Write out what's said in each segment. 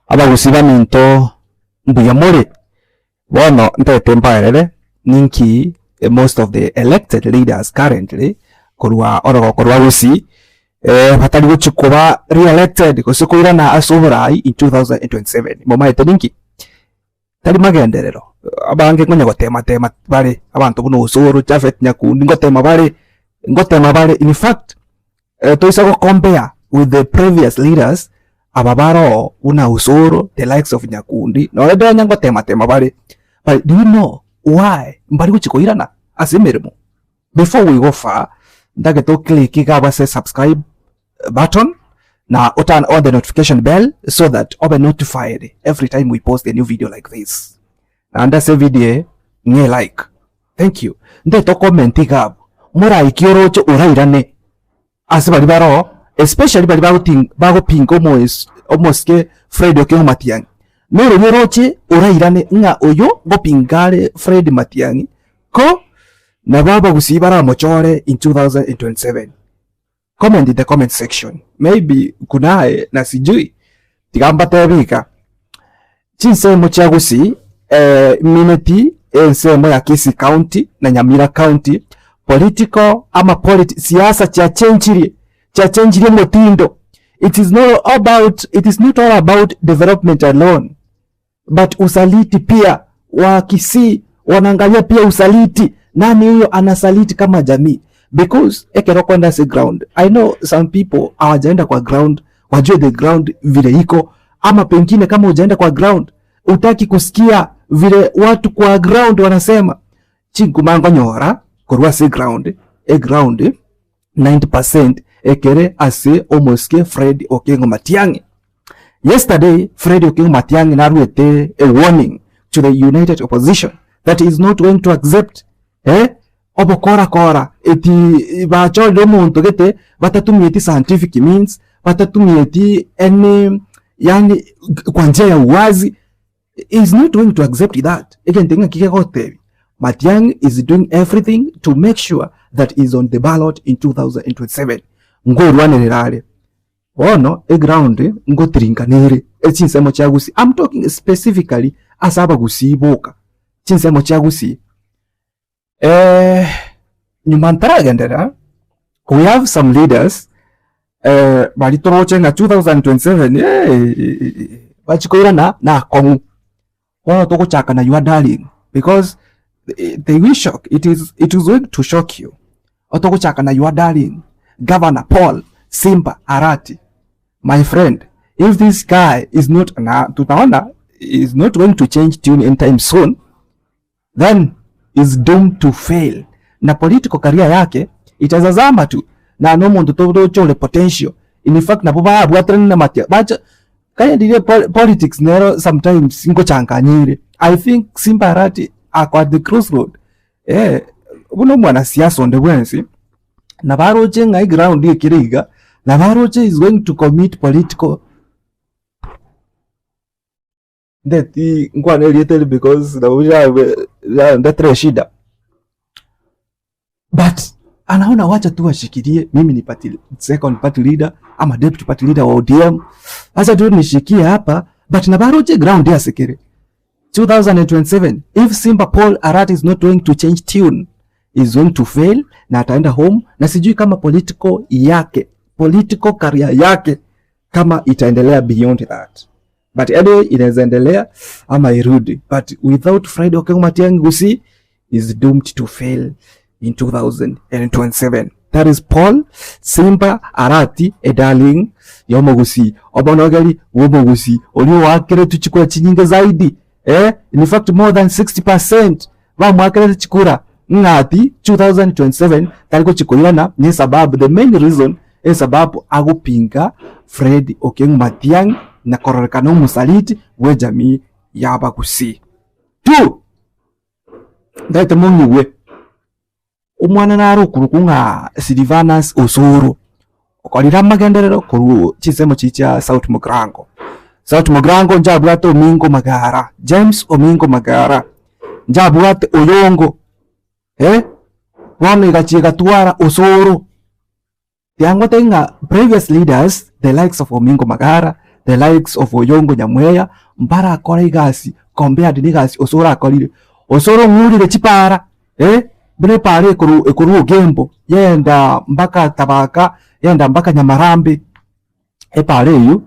Abagusii baminto mbuya more? Bono ntagete mbaerere ninki most of the elected leaders currently korwa orogoko rwa Gusii batari gochia koba re-elected gose koirana ase oborai in 2027. Momaete ninki? Tari magenderero, abange nkonya gotema tema bare, abanto buna Osoro, Japhet Nyakundi ngotema bare, ngotema bare in fact toisa go compare with the previous leaders, aba baroo buna Osoro, the likes of Nyakundi, nonye nonya ngotema tema bare, but do you know why mbari gochia koirana ase emeremo? Before we go far, ntagete o click iga abwo ase subscribe button na o turn on the notification bell so that obe notified every time we post a new video like this. Naende ase evideo eye ng'e like. Thank you. Ntagete o comment iga abwo, moraiki oroche orairane ase baria baroo especially baria bagoting bagopinga omoes omosike Fred Okengo Matiang'i. Norori oroche orairane ng'a oyo ngopinga are Fred Matiang'i ko nabo abagusii baramochore in 2027. Comment in the comment section maybe kunaye na sijui tiga mbatebi iga chinsemo chia gusii mineti ensemo ya Kisii county na Nyamira county political ama politi siasa chiachenchirie chiachenchirie omotindo it is not about it is not all about development alone but usaliti pia wa Kisii wanaangalia pia usaliti, nani huyo anasaliti kama jamii because ekero okoenda ase ground I know some people hawajaenda kwa ground wajue the ground vile iko, ama pengine kama hujaenda kwa ground utaki kusikia vile watu kwa ground wanasema chinkuma nkonyora korwa ase ground eground 90% ekere ase omosike Fred Okengo Matiang'i. Yesterday, Fred Okengo Matiang'i naruete a warning to the united opposition that he is not going to accept eh, obokora kora eti bachorire omonto gete batatumieti scientific means batatumieti any yani kwa njia ya uwazi He is not going to accept that. Egento ng'aki gegotebia Matiang'i is doing everything to make sure that he is on the ballot in 2027. Ngorwanerera are. Bono eground ngotiringana ere chinsemo chia Gusii. I'm talking specifically ase abagusii boka. Chinsemo chia Gusii. Eh, nyuma ntaragenderera, we have some leaders eh, baria toroche ng'a 2027 eh, bachia koirana na akong'u. Bono togochaka na your darling because eh, they will shock, it is, it is going to shock you. Otogochaka na your darling Governor Paul Simba Arati. My friend, if this guy is not na tutaona is not going to change tune anytime soon then is doomed to fail na political career yake itazazama tu na nomonto toroche ore potential in fact nabo babwaterane na matia bacha kanya ndirie politics nero sometimes ngochanganyire I think Simba Arati ako at the crossroad eh buna omwanasiasa onde bwensi nabo aroche ng'a eground ekere iga nabo aroche is going to commit political Ndeti nkwane erieta eri because nabo rirabe rirandetere eshida, but anaona wacha tu ashikilie mimi ni party, second party leader ama deputy party leader wa ODM, acha tu nishikie hapa but nabaroche ground yasekere 2027 if Simba Paul Arati is not going to change tune is going to fail na ataenda home, na sijui kama political yake political career yake kama itaendelea beyond that but anyway inaweza endelea ama irudi but without Fred Okengo Matiang'i Gusii is doomed to fail in 2027 that is Paul Simba Arati a darling yomogusii omonogeri bw'omogusii oria oakeretwe chikura chinyinge zaidi eh, in fact more than 60% bamwakerete chikura ng'a ati 2027 tari gochia koirana ne esababu the main reason esababu agopinga Fred Okengo Matiang'i na kororekana omosaliti bwe ejamii ya abagusii. Two, ntagete mong'igwe, omwana nare okorokwa ng'a Silvanus Osoro, okorire amagenderero korwa chinsemo chiria chia South Mugirango. South Mugirango inche abwate Omingo Magara, James Omingo Magara, inche abwate Oyongo eh, bono egachia egatwara Osoro. Tiangotebi ng'a previous leaders the likes of Omingo Magara, the likes of Oyongo Nyamweya, mbarakore egasi compared na egasi Osoro akorire. Osoro ong'urire chipara eh, buna epara ekoru ekorwa Ogembo yagenda mpaka Tabaka, yagenda mpaka Nyamarambe, epara eywo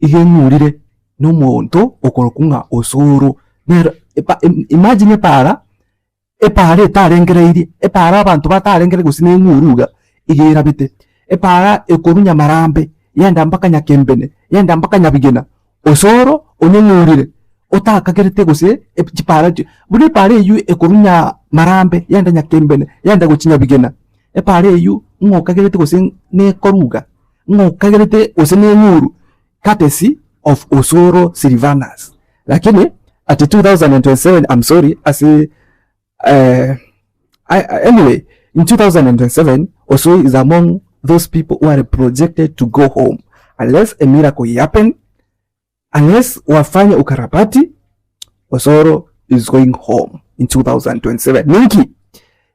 iga eng'urire na omonto okorokwa ng'a Osoro. Nero epa imagine epara. Epaara etarengereirie, epaara abanto batarengereiri gose neng'uru iga, iga erabete. Epaara ekorwa Nyamarambe, yagenda mpaka Nyakembene, yagenda mpaka Nyabigena, osoro onyeng'urire, otakagerete gose chipaara echio, buna epaara eywo ekorwa Nyamarambe yagenda Nyakembene, yagenda gochia Nyabigena, epaara eywo ng'a okagerete gose nekorwa iga, ng'a okagerete gose neng'uru, courtesy of Osoro Silvanus. Lakini at 2027 I'm sorry ase eh, I, anyway in 2027 Osoro is among those people who are projected to go home unless a miracle happen unless wafanye ukarabati Osoro is going home in 2027 ninki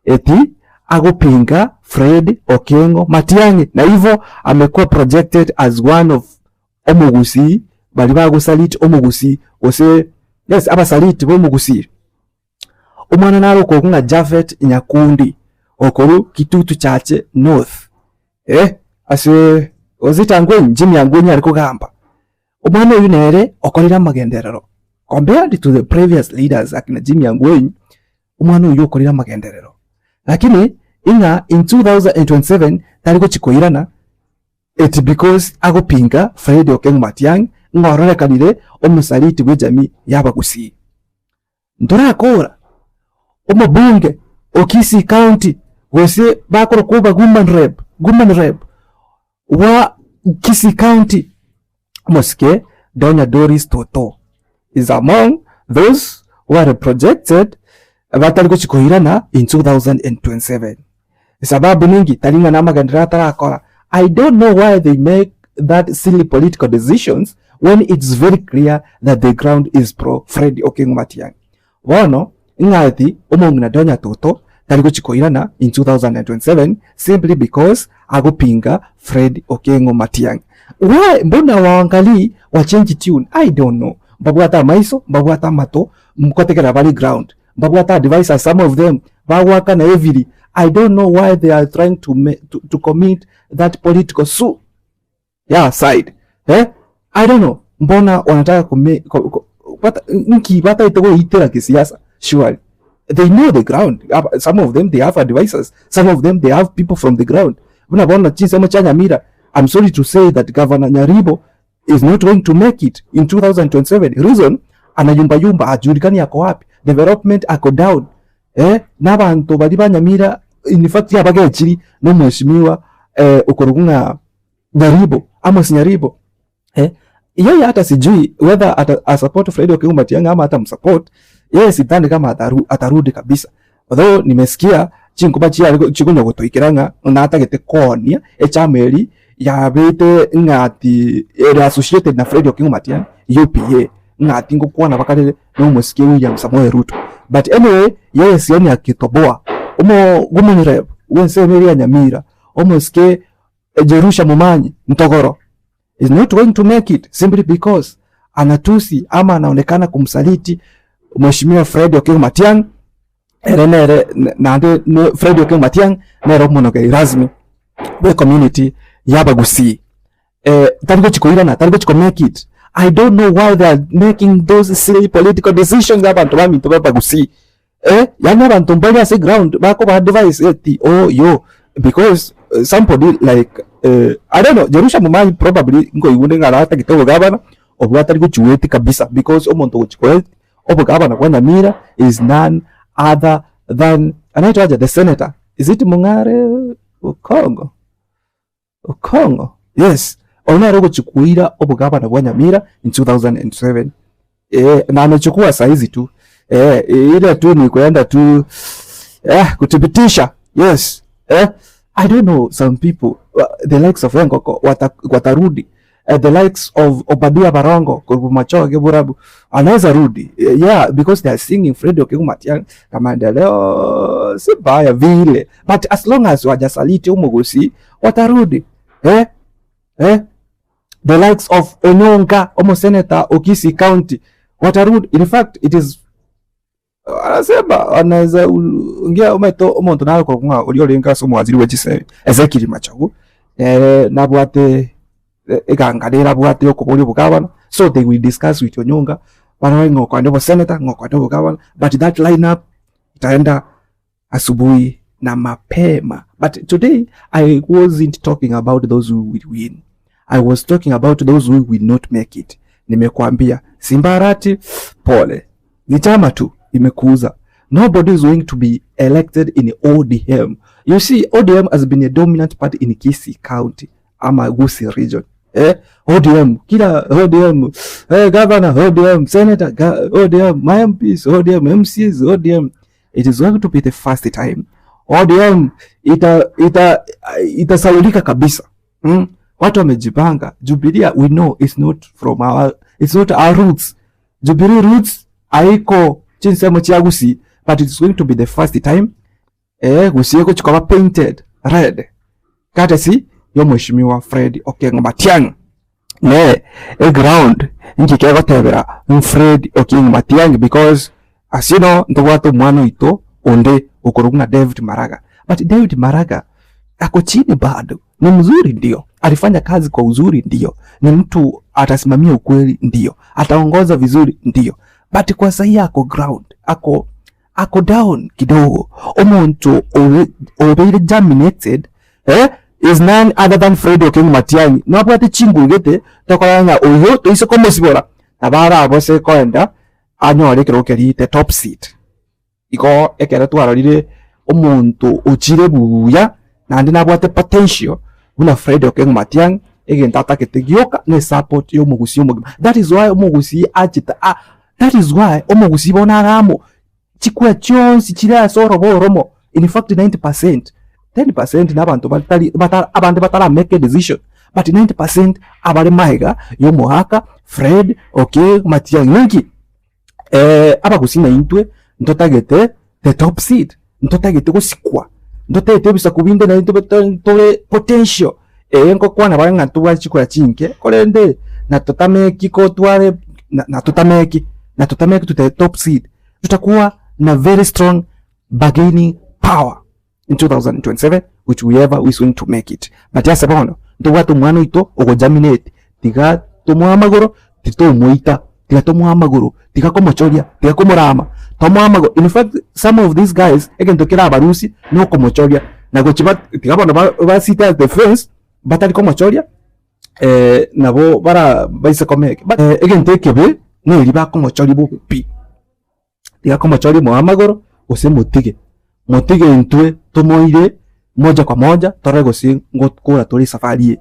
eti agopinga Fred Okengo Matiang'i na ivo amekuwa projected as one of omogusii baria bagosaliti omogusii gose yes abasaliti ba omogusii. Omwana nare okorokwa ng'a Japhet Nyakundi okorwa Kitutu Chache North eh ase gose Angwenyi Jimmy Angwenyi are kogamba. Omwana oyio nere okorire amagenderero compared to the previous leaders akina Jimmy Angwenyi, omwana oyio okorire amagenderero. Lakini ing'a in 2027 tari gochia koirana Eti because agopinga Fred Okengo Matiang'i ng'a ororekanire omosaliti bw'ejamii y'Abagusii. Ntorakora omobunge o Kisii County gose bakorokwa oba woman rep, woman rep wa Kisii County omosike Donya Doris Toto is among those who are projected batari gochi koirana in 2027. Esababu ninki? Tari ng'a namagenderero atarakora. I don't know why they make that silly political decisions when it's very clear that the ground is pro Fred Okengo Matiang'i. Bono ing'ati omong'ina Donya Toto tari gochi koirana in 2027 simply because agopinga Fred Okengo Matiang'i. Why mbona waangalii wa change tune? I don't know. Mbabwate amaiso, mbabwate amato, nkotegerera bare ground. Mbabwate advisers some of them bagoakana heavily I don't know why they are trying to, to, to commit that political su yeah, side eh? I don't know mbona wanataka kume, ko, ko, bata, nki bataete goitera kisiasa surely they know the ground some of them they have advisers some of them they have people from the ground buna bono chinsemo chia Nyamira I'm sorry to say that Governor Nyaribo is not going to make it in 2027 reason anayumba yumba hajulikani ako wapi development ako down eh nabanto baria ba Nyamira in fact abagechiri na omweshimiwa eh, okorokwa ng'a Nyaribo Amos Nyaribo eh, yeye hata sijui whether ata a support Fred Okengo Matiang'i ama hata msupport yeye sidhani kama ataru, atarudi kabisa although nimesikia chinkuba chiare chikonya gotoikera ng'a natagete koonia echama eri yabete ng'a ati ere associated na Fred Okengo Matiang'i UPA ng'a ati ngokwana bakare na omosike William Samoei Ruto but anyway yeye sioni akitoboa omo woman rep bw'ensemo eria ya Nyamira omosike Jerusha Momanyi Ntogoro is not going to make it simply because anatusi ama anaonekana kumsaliti Mheshimiwa Fred Okengo Matiang'i ere nere naende Fred Okengo Matiang'i nere omonogeri rasmi bwe community y'Abagusii. Eh, tari gochi koirana, tari gochi ko make it. I don't know why they are making those silly political decisions abanto baminto b'Abagusii. Eh, yaani abanto mbari ase ground bakoba advice eti oh yo because somebody like eh, I don't know Jerusha Momanyi probably nkoigwa ng'a natagete obogabana obwo atari gochiweti kabisa because omonto ogochi koeti obogabana bwa Nyamira is none other than anaitwa aje the senator is it Mung'are Okongo? Okong'o yes oyo nere ogochia koira obogabana bwa Nyamira in 2007 eh, na amechukua saizi tu eh, ile tu ni kuenda tu eh, kuthibitisha yes eh, I don't know some people uh, the likes of Engoko wata, watarudi eh, the likes of Obadia Barongo korwa Machoge Burabu anaweza rudi eh, yeah because they are singing Fred Okengo Matiang'i na maendeleo si baya vile but as long as wajasaliti umugusi watarudi. Eh? Eh? The likes of Onyonka, omosenator o Kisii County, watarudi. In fact, it is anasema anaweza ingia omanyete omonto nare korokwa ng'a oria orenge ase omowaziri bwe chisemi Ezekiel Machogu, nere nabwate eganga nere abwate ya okoboria obogabana, so they will discuss with Onyonka barore ng'a okoenda obosenator ng'a okoenda obogabana, but that line up itaenda asubuhi na mapema but today I wasn't talking about those who will win I was talking about those who will not make it nimekuambia Simba Arati pole ni chama tu imekuuza nobody is going to be elected in ODM you see ODM has been a dominant party in Kisii County ama Gusii region eh, ODM kila ODM eh, governor ODM senator ODM my MPs ODM MCs ODM It is going to be the first time ODM ita ita itasaulika kabisa. Mm? Watu wamejipanga. Jubilee we know it's not from our it's not our roots. Jubilee roots haiko chinsemo chia Gusii but it's going to be the first time eh Gusii gochikoba painted red. Courtesy yo Mheshimiwa Fred Okengo Matiang'i. Ne eground inki kegotebera Fred Okengo Matiang'i because as you know ntobwate omwana oito onde okorokwa ng'a David Maraga but David Maraga ako chini bado ni mzuri ndio, alifanya kazi kwa uzuri ndio, ni mtu atasimamia ukweli ndio, ataongoza vizuri ndio, but kwa sahi ako ground ako ako down kidogo omonto obeire germinated eh, is none other than Fred Okengo Matiang'i nabwate chinguru gete tokorora ng'a oyo toise komosibora nabo arabose koenda anyore ekerogo keria the top seat. Igo ekero twarorire omonto ochire buya naende nabwate potential buna Fred Okengo Matiang'i egento atagete gioka ne esupport ya omogusii omogima. That is why omogusii achete a that is why omogusii bono are amo chikura chionsi chire ase orobo oromo in fact 90%, 10% na abanto batari bata abande batara make a decision but 90% abare magega ya omoaka Fred Okengo Matiang'i ninki? Abagusii naintwe ntotagete the top seat, ntotagete gosikwa, ntotagete ebisaku binde naintwe tore potential, eh ngokwana bare ng'a ntobwate chikura chinke, korende natotameki kotware natotameki natotameki to the top seat, tutakuwa na very strong bargaining power in 2027 which whoever is going to make it. But ase bono ntobwate omwana oito ogojaminate tiga tomoe amagoro titomoita, tiga tomoe amagoro, tiga komochoria, tiga komorama, tomoe amagoro. In fact some of these guys egento kerabarusie nokomochoria na gochi ba tiga bono ba basite at the fence batari komochoria nabo bara baise komeke. But egento ekebe neri bakomochoria bobe pi. Tiga komochoria moe amagoro, gose motige, motige intwe tomoire moja kwa moja torore gose ngokora tore esafari eye,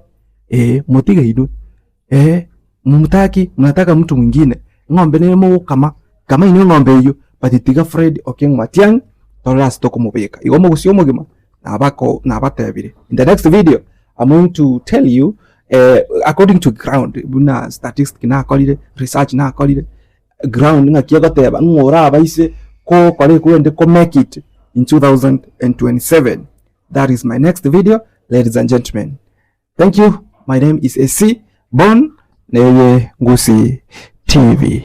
eh motige inwe, eh mumtaki mnataka mtu mwingine, eng'ombe nere mogokama, kama inwe eng'ombe eywo, but tiga Fred Okengo Matiang'i torore ase tokomobeka. Igo omogusii omogima nabako nabatebire. In the next video I'm going to tell you according to ground buna statistic nakorire, research nakorire. ground ng'aki egoteba ng'a orabaise gokora ekwende ko make it in 2027 that is my next video ladies and gentlemen thank you my name is AC Bon neye Gusii TV.